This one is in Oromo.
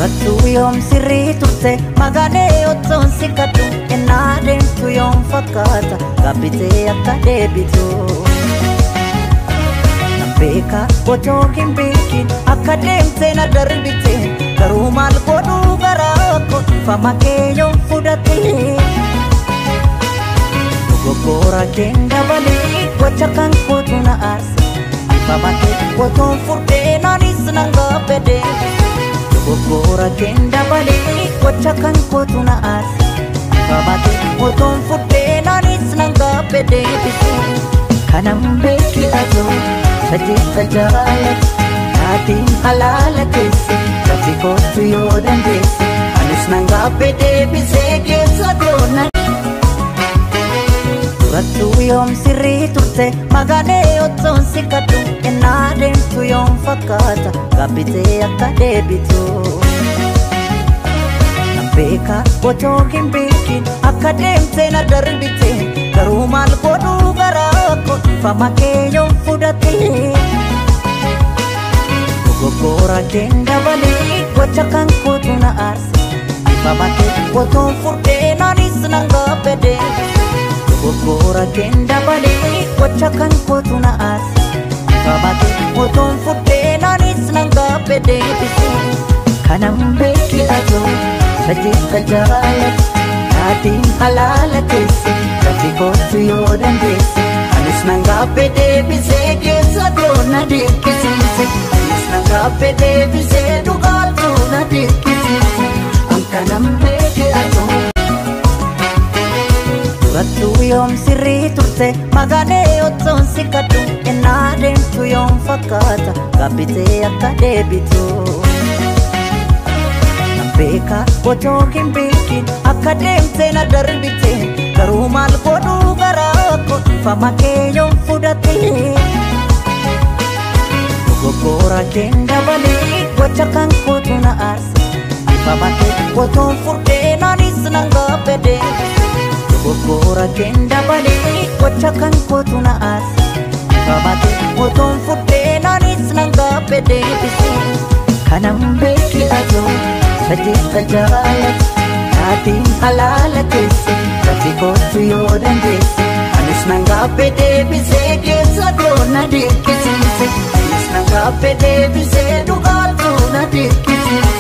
Durattuu yoom sirrii turte magaalee ottoon si kadhu ennaa deemtu yoom fakkaata gaabbitee akka deebitu. Nan beeka otoo hin beekin akka deemte na darbite garuu maal godhuu garaa koo dhiifama kee yoom fudhate. Dogoggora keen dabalee gocha kan kootu na aarse dhiifama kee otoon fudhee naanis nan gaabbe deebise. Dogoggora keen dabalee gocha kan kootu na aarse dhiifama kee otoon fudhee naanis nan gaabbe deebise. Kanan beeki atoo sajeessa jaalatu taatiin halaala keesse lafti kootu yoo dandeesse anis nan gaabbe deebisee keessa goona. Durattuu yoom sirrii turte magaalee ottoon si kadhu ennaa deemtu yoom fakkaata gaabbitee akka deebitu. Nan beeka otoo hin beekin akka deemte na darbite garuu maal godhuu garaa koo dhiifama kee yoom fudhate. Dogoggora keen dabalee gocha kan kootu na aarse dhiifama kee otoon fudhee naanis nan gaabbe deebise. Dogoggora keen dabalee gocha kan kootu na aarse dhiifama kee otoon fudhee naanis nan gaabbe deebise. Kanan beeki atoo sajeessa jaalatu taatiin halaala keesse lafti kootu yoo dandeesse anis nan gaabbe deebisee keessa koo na dirqisiise anis nan gaabbe deebisee dhugaatuu na dirqisiise an kanan beeki atoo. Durattuu yoom sirrii turte magaalee ottoon si kadhu ennaa deemtu yoom fakkaata gaabbitee akka deebitu. Nan beeka otoo hin beekin akka deemte na darbite garuu maal godhuu garaa koo dhiifama kee yoom fudhate. Dogoggora keen dabalee gocha kan kootu na aarse dhiifama kee otoon fudhee naanis nan gaabbe deebise. Dogoggora keen dabalee gocha kan kootu na aarse dhiifama kee otoon fudhee naanis nan gaabbe deebise. Kanan beeki atoo sajeessa jaalatu taatiin halaala keesse lafti kootu yoo dandeesse anis nan gaabbe deebisee keessa koo na dirqisiise anis nan gaabbe deebisee dhugaatuu na dirqisiise.